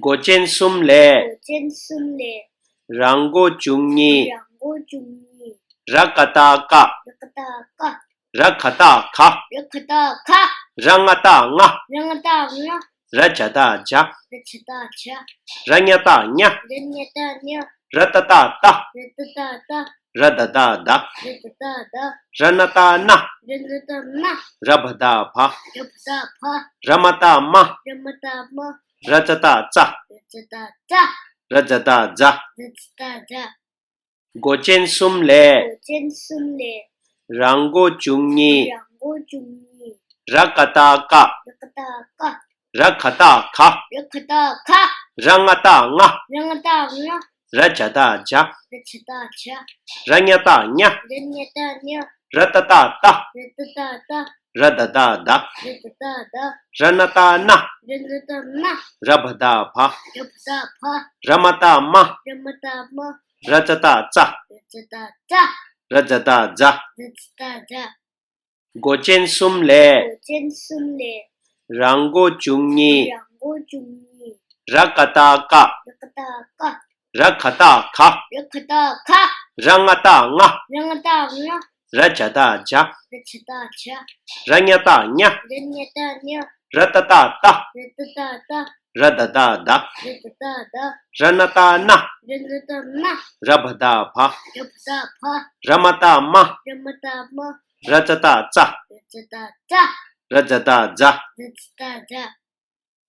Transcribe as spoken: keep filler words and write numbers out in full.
མགོ་ཅན་གསུམ་ལས། མགོ་ཅན་གསུམ་ལས། ར་མགོ་བཅུ་གཉིས། ར་མགོ་བཅུ་གཉིས། ར་ག་བཏགས་རྐ་ར་ག་བཏགས་རྐ་ར་ག་བཏགས་ག་ར་ག་བཏགས་ག་ར་ང་བཏགས་ང་། ར་ང་བཏགས་ང་། ར་ཇ་བཏགས་ཇ། ར་ཇ་བཏགས་ཇ། ར་ཉ་བཏགས་ཉ། ར་ཉ་བཏགས་ཉ། ར་ཏ་བཏགས་རྟ། ར་ཏ་བཏགས་རྟ། ར་ད་བཏགས་རྡ། ར་ད་བཏགས་རྡ། ར་ན་བཏགས་རྣ། ར་ན་བཏགས་རྣ། ར་བ་བཏགས་བ། ར་བ་བཏགས་བ། ར་མ་བཏགས་རྨ། ར་མ་བཏགས་རྨ། ར་ཙ་བཏགས་རྩ། ར་ཙ་བཏགས་རྩ། ར་ཛ་བཏགས་རྫ། ར་ཛ་བཏགས་རྫ། མགོ་ཅན་གསུམ་ལས། མགོ་ཅན་གསུམ་ལས། ར་མགོ་བཅུ་གཉིས། ར་མགོ་བཅུ་གཉིས། ར་ག་བཏགས་རྐ་ར་ག་བཏགས་རྐ་ར་ག་བཏགས་ག་ར་ག་བཏགས་ག་ར་ང་བཏགས་ང་། ར་ང་བཏགས་ང་། ར་ཇ་བཏགས་ཇ། ར་ཇ་བཏགས་ཇ། ར་ཉ་བཏགས་ཉ། ར་ཉ་བཏགས་ཉ། ར་ཏ་བཏགས་རྟ། ར་ཏ་བཏགས་རྟ། ར་ད་བཏགས་རྡ། ར་ད་བཏགས་རྡ། ར་ན་བཏགས་རྣ། ར་ན་བཏགས་རྣ། ར་བ་བཏགས་བ། ར་བ་བཏགས་བ། ར་མ་བཏགས་རྨ། ར་མ་བཏགས་རྨ། ར་ཙ་བཏགས་རྩ། ར་ཙ་བཏགས་རྩ། ར་ཛ་བཏགས་རྫ། ར་ཛ་བཏགས་རྫ། མགོ་ཅན་གསུམ་ལས། མགོ་ཅན་གསུམ་ལས། ར་མགོ་བཅུ་གཉིས། ར་མགོ་བཅུ་གཉིས། ར་ག་བཏགས་རྐ་ར་ག་བཏགས་རྐ་ར་ག་བཏགས་ག་ར་ག་བཏགས་ག་ར་ང་བཏགས་ང་། ར་ང་བཏགས་ང་། ར་ཇ་བཏགས་ཇ། ར་ཇ་བཏགས་ཇ། ར་ཉ་བཏགས་ཉ། ར་ཉ་བཏགས་ཉ། ར་ཏ་བཏགས་རྟ། ར་ཏ་བཏགས་རྟ། ར་ད་བཏགས་རྡ། ར་ད་བཏགས་རྡ། ར་ན་བཏགས་རྣ། ར་ན་བཏགས་རྣ། ར་བ་བཏགས་བ། ར་བ་བཏགས་བ། ར་མ་བཏགས་རྨ། ར་མ་བཏགས་རྨ། ར་ཙ་བཏགས་རྩ། ར་ཙ་བཏགས་རྩ། ར་ཛ་བཏགས་རྫ། ར་ཛ་བཏགས་རྫ།